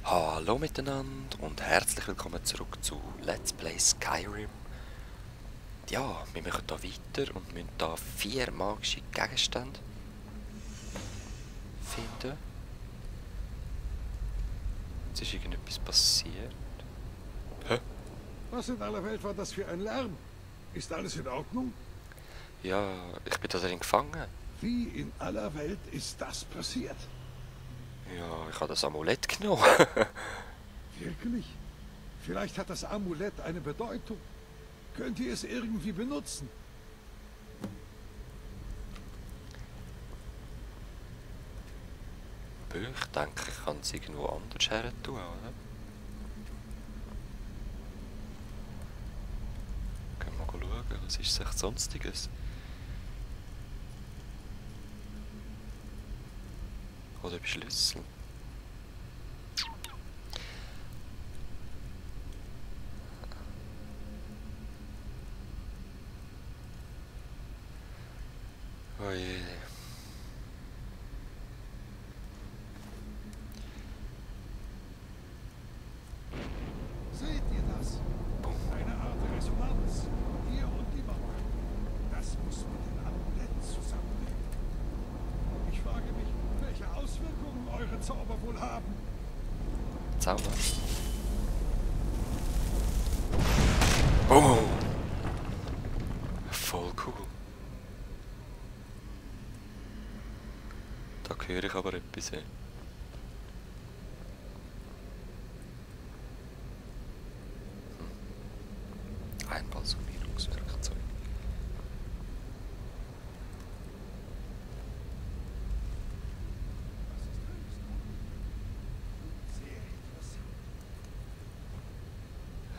Hallo miteinander und herzlich willkommen zurück zu Let's Play Skyrim. Ja, wir machen hier weiter und müssen hier 4 magische Gegenstände finden. Jetzt ist irgendetwas passiert. Hä? Was in aller Welt war das für ein Lärm? Ist alles in Ordnung? Ja, ich bin da drin gefangen. Wie in aller Welt ist das passiert? Ja, ich habe das Amulett genommen. Wirklich? Vielleicht hat das Amulett eine Bedeutung. Könnt ihr es irgendwie benutzen? Ich denke, ich kann es irgendwo anders her tun, oder? Gehen wir mal schauen, was ist echt Sonstiges? Oder bei Schlüssel. Oh je. Seht ihr das? Eine Art Resonanz. Hier und die Mauer. Das muss mit dem Amulett zusammenhängen. Ich frage mich, welche Auswirkungen eure Zauber wohl haben. Zauber. Oh! Voll cool. Da höre ich aber etwas. Einbalsamierungswerkzeug. Sehr interessant.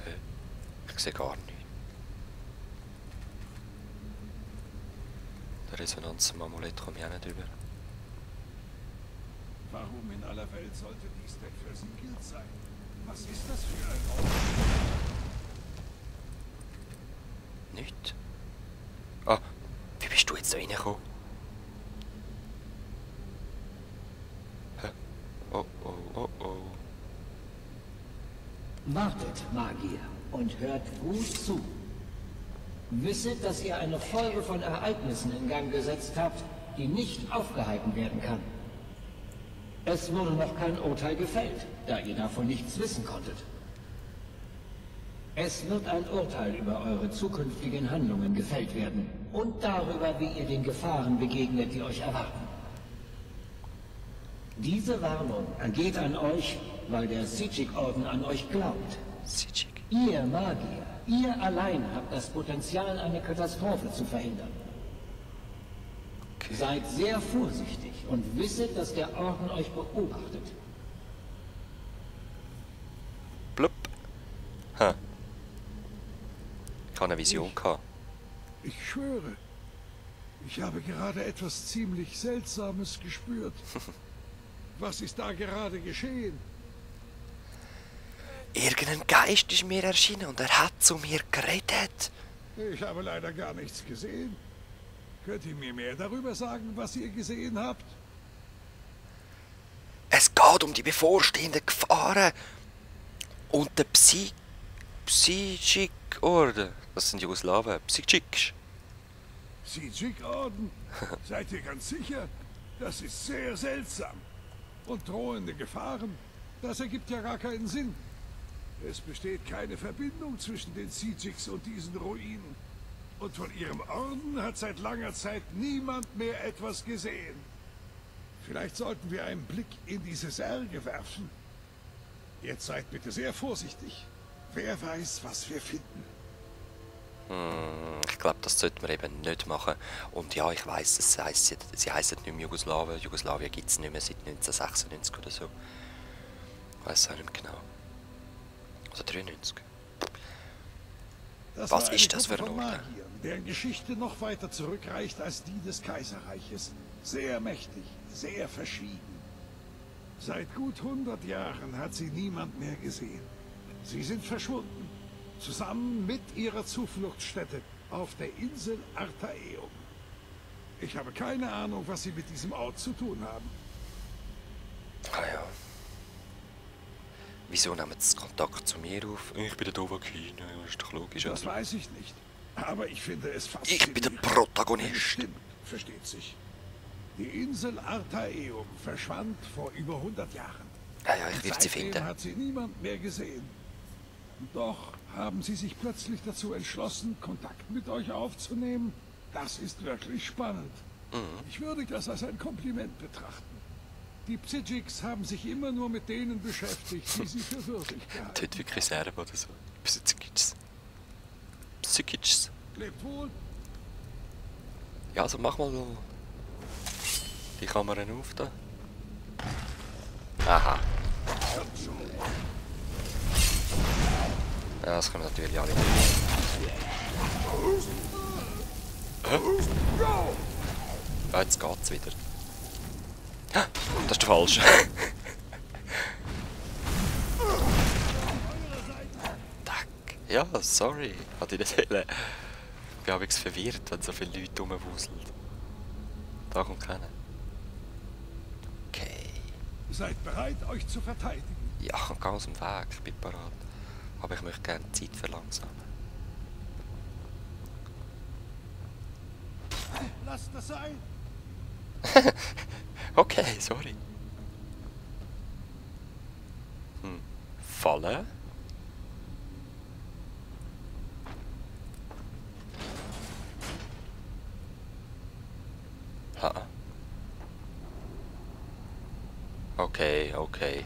Hä? Ich sehe gar nichts. Der Resonanz am Amulett komme ich auch nicht über. Warum in aller Welt sollte dies denn für Sie gilt sein? Was ist das für ein Ort? Nichts. Ah, wie bist du jetzt da reingekommen? Hä? Oh, oh, oh, oh. Wartet, Magier, und hört gut zu. Wisset, dass ihr eine Folge von Ereignissen in Gang gesetzt habt, die nicht aufgehalten werden kann. Es wurde noch kein Urteil gefällt, da ihr davon nichts wissen konntet. Es wird ein Urteil über eure zukünftigen Handlungen gefällt werden und darüber, wie ihr den Gefahren begegnet, die euch erwarten. Diese Warnung ergeht an euch, weil der Sijik-Orden an euch glaubt. Sijik. Ihr Magier, ihr allein habt das Potenzial, eine Katastrophe zu verhindern. Okay. Seid sehr vorsichtig und wisset, dass der Orden euch beobachtet. Blub. Ha. Ich habe eine Vision gehabt. Ich schwöre, ich habe gerade etwas ziemlich Seltsames gespürt. Was ist da gerade geschehen? Irgendein Geist ist mir erschienen und er hat zu mir geredet. Ich habe leider gar nichts gesehen. Könnt ihr mir mehr darüber sagen, was ihr gesehen habt? Es geht um die bevorstehenden Gefahren. Und der Sijik-Orden. Das sind Jugoslawen. Sijik. Sijik-Orden? Seid ihr ganz sicher? Das ist sehr seltsam. Und drohende Gefahren? Das ergibt ja gar keinen Sinn. Es besteht keine Verbindung zwischen den Sijiks und diesen Ruinen. Und von ihrem Orden hat seit langer Zeit niemand mehr etwas gesehen. Vielleicht sollten wir einen Blick in diese Särge werfen. Jetzt seid bitte sehr vorsichtig. Wer weiß, was wir finden. Ich glaube, das sollten wir eben nicht machen. Und ja, ich weiss, sie heissen nicht mehr Jugoslawien. Jugoslawien gibt es nicht mehr seit 1996 oder so. Ich weiss auch nicht mehr genau. Oder 93. Das Was war ist eine das für Gruppe ein von Orden? Magiern, deren Geschichte noch weiter zurückreicht als die des Kaiserreiches. Sehr mächtig, sehr verschieden. Seit gut 100 Jahren hat sie niemand mehr gesehen. Sie sind verschwunden, zusammen mit ihrer Zufluchtsstätte auf der Insel Artaeum. Ich habe keine Ahnung, was sie mit diesem Ort zu tun haben. Ah ja. Wieso nehmen sie Kontakt zu mir auf? Ich bin der Dovahkiin, ja, ist doch logisch. Das weiß ich nicht. Aber ich finde es faszinierend. Ich bin der Protagonist. Stimmt, versteht sich. Die Insel Artaeum verschwand vor über 100 Jahren. Ja, ich will sie Seitdem finden. hat sie niemand mehr gesehen. Doch haben sie sich plötzlich dazu entschlossen, Kontakt mit euch aufzunehmen. Das ist wirklich spannend. Ich würde das als ein Kompliment betrachten. Die Psijiks haben sich immer nur mit denen beschäftigt, die sie für würdig gehalten. Tut wirklich Serben oder so. Psychics. Psychics. Lebt wohl. Ja, also mach mal die Kamera auf da. Aha. Ja, das können wir natürlich alle nicht. Hä? Ah, jetzt geht's wieder. Ah, das ist der falsche. Tack. Ja, sorry. Hatte ich nicht wollen. Ich bin abends verwirrt, wenn so viele Leute rumwuseln. Da kommt keiner. Okay. Seid bereit, euch zu verteidigen. Ja, ich gehe aus dem Weg. Ich bin bereit. Aber ich möchte gerne die Zeit verlangsamen. Lasst das sein. Okay, sorry. Fallen? Ha. Okay, okay.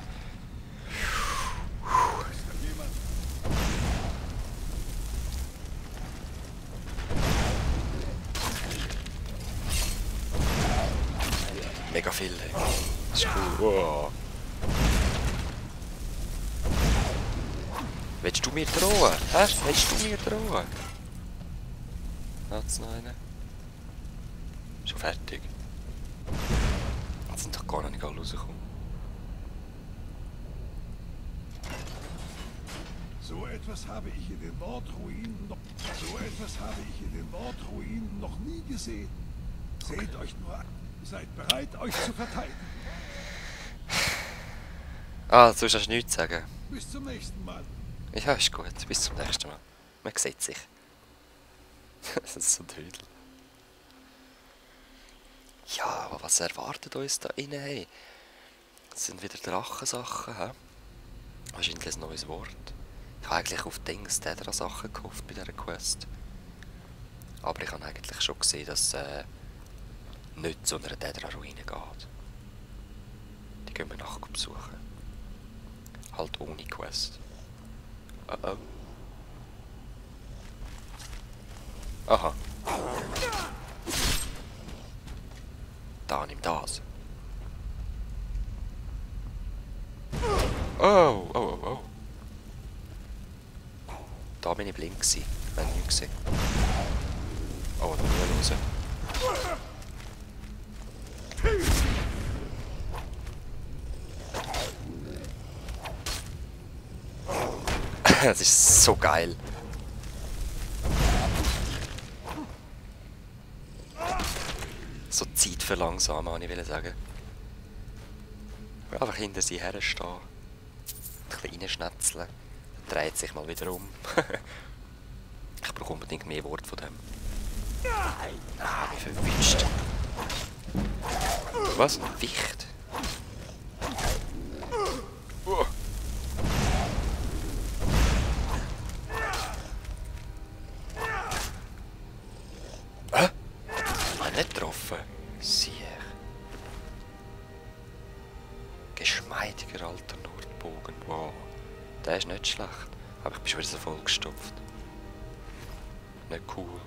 Mega viel. Das ist cool. Wow. Willst du mir drohen? Hä? Willst du mir drohen? Hat's noch einen? Schon fertig. Jetzt sind doch gar nicht alle rausgekommen. So etwas habe ich in den Nordruinen noch nie gesehen. Seht euch nur an. Seid bereit, euch zu verteidigen. Ah, sonst hast du nichts zu sagen. Bis zum nächsten Mal. Ja, ist gut. Bis zum nächsten Mal. Man sieht sich. Das ist so Dödel. Ja, aber was erwartet uns da innen? Hey? Das sind wieder Drachensachen, hä? Wahrscheinlich ein neues Wort. Ich habe eigentlich auf Dings Sachen gehofft bei dieser Quest. Aber ich habe eigentlich schon gesehen, dass nicht zu einer Dedra-Ruine geht. Die gehen wir nachher besuchen. Halt ohne Quest. Oh. Aha. Da nimm das. Oh, oh, oh, oh. Da bin ich blind gewesen. Ich habe nichts gesehen. Oh, da muss ich raus. Das ist so geil. So Zeit verlangsamen, wollte ich sagen. Einfach hinter sie herstehen. Ein bisschen reinschnetzeln. Dann dreht sich mal wieder um. Ich brauche unbedingt mehr Wort von dem. Ah, mich verwünscht. Was? Wicht? Hä? Ich habe nicht getroffen. Sieh. Geschmeidiger alter Nordbogen. Wow. Der ist nicht schlecht. Aber ich bin schon wieder so vollgestopft. Nicht cool.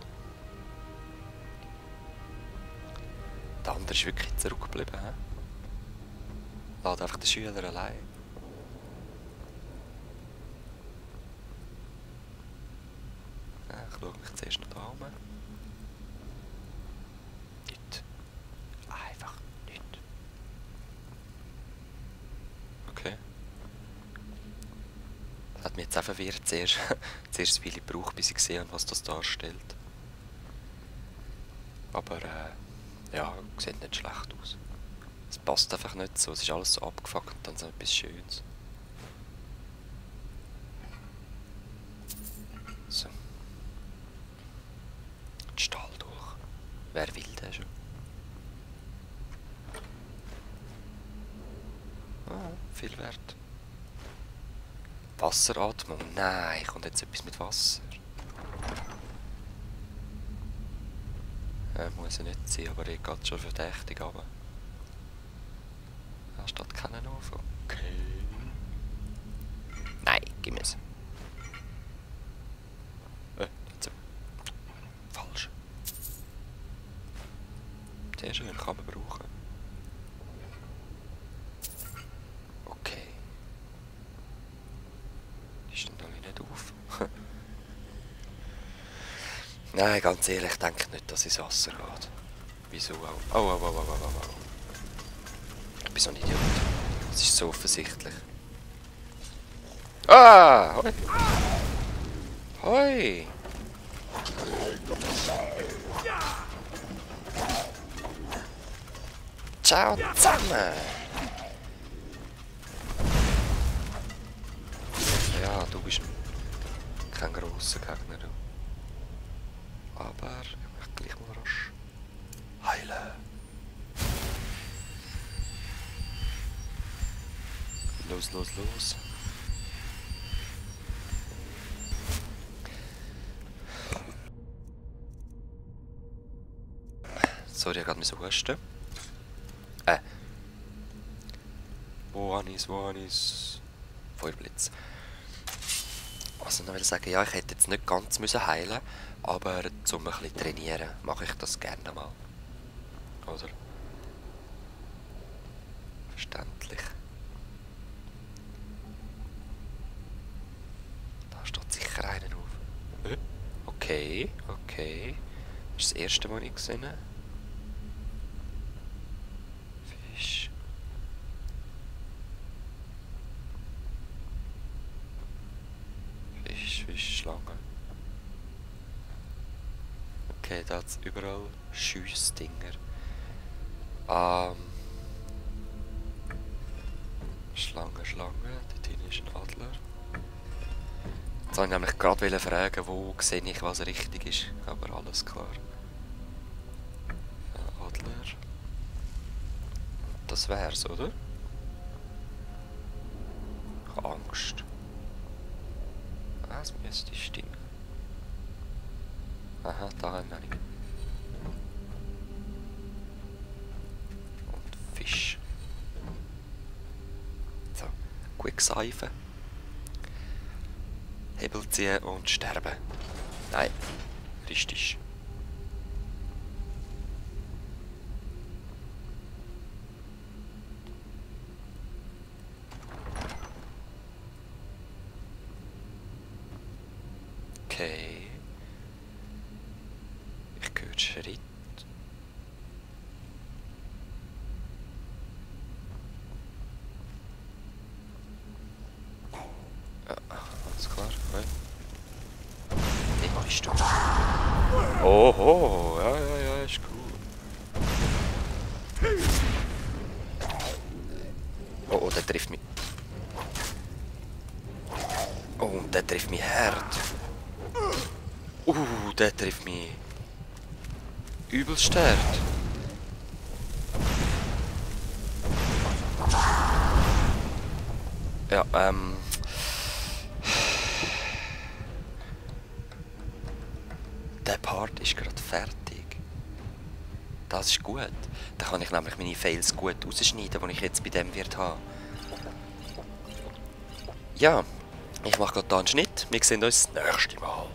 Der andere ist wirklich zurückgeblieben. He? Lässt einfach den Schüler allein. Ja, ich schaue mich zuerst noch da um. Nicht. Einfach nicht. Okay. Das hat mich jetzt auch verwirrt. Zuerst ein Weile gebraucht, bis ich gesehen habe, was das darstellt. Aber ja, sieht nicht schlecht aus. Es passt einfach nicht so. Es ist alles so abgefuckt und dann so etwas Schönes. Wer will der schon? Ah, viel wert. Wasseratmung? Nein, kommt jetzt etwas mit Wasser. Muss ja nicht sein, aber ich geht schon verdächtig runter. Da steht keinen auf. Okay. Nein, gib mir's. Falsch. Sehr schön, kann man brauchen. Okay. Die stehen alle nicht auf. Nein, ganz ehrlich, ich denke nicht, dass es ins Wasser geht. Wieso auch? Oh. Ich bin so ein Idiot. Das ist so offensichtlich. Ah! Hoi! Hoi! Ciao zusammen! Ja, du bist kein grosser Gegner. Du. Aber ich möchte gleich mal rasch heilen. Los. Sorry, ich gerade so husten. Wo ist Feuerblitz. Also noch will sagen, ja, ich hätte jetzt nicht ganz müssen heilen, aber zum ein bisschen trainieren mache ich das gerne mal. Oder? Verständlich. Da steht sicher einer auf. Okay. Das ist das erste Mal, ich gesehen habe. Fisch. Schlange. Okay, da hat es überall Schiessdinger. Schlange. Dort hinten ist ein Adler. Jetzt wollte ich nämlich gerade fragen, wo sehe ich, was richtig ist. Aber alles klar. Ein Adler. Das wär's, oder? Ich habe Angst. Das müsste stimmen. Aha, da haben wir nicht. Und Fisch. So, Quickseifen. Hebel ziehen und sterben. Nein, richtig. Okay. Ich höre Schritt. Ja, alles klar. Okay. Dort bist du. Oho, ja, ist gut. Oh, der trifft mich. Oh, und der trifft mich hart. Der trifft mich übelst hart. Ja, der Part ist gerade fertig. Das ist gut. Da kann ich nämlich meine Fails gut rausschneiden, die ich jetzt bei dem wird haben. Ja, ich mache gerade da einen Schnitt. Wir sehen uns das nächste Mal.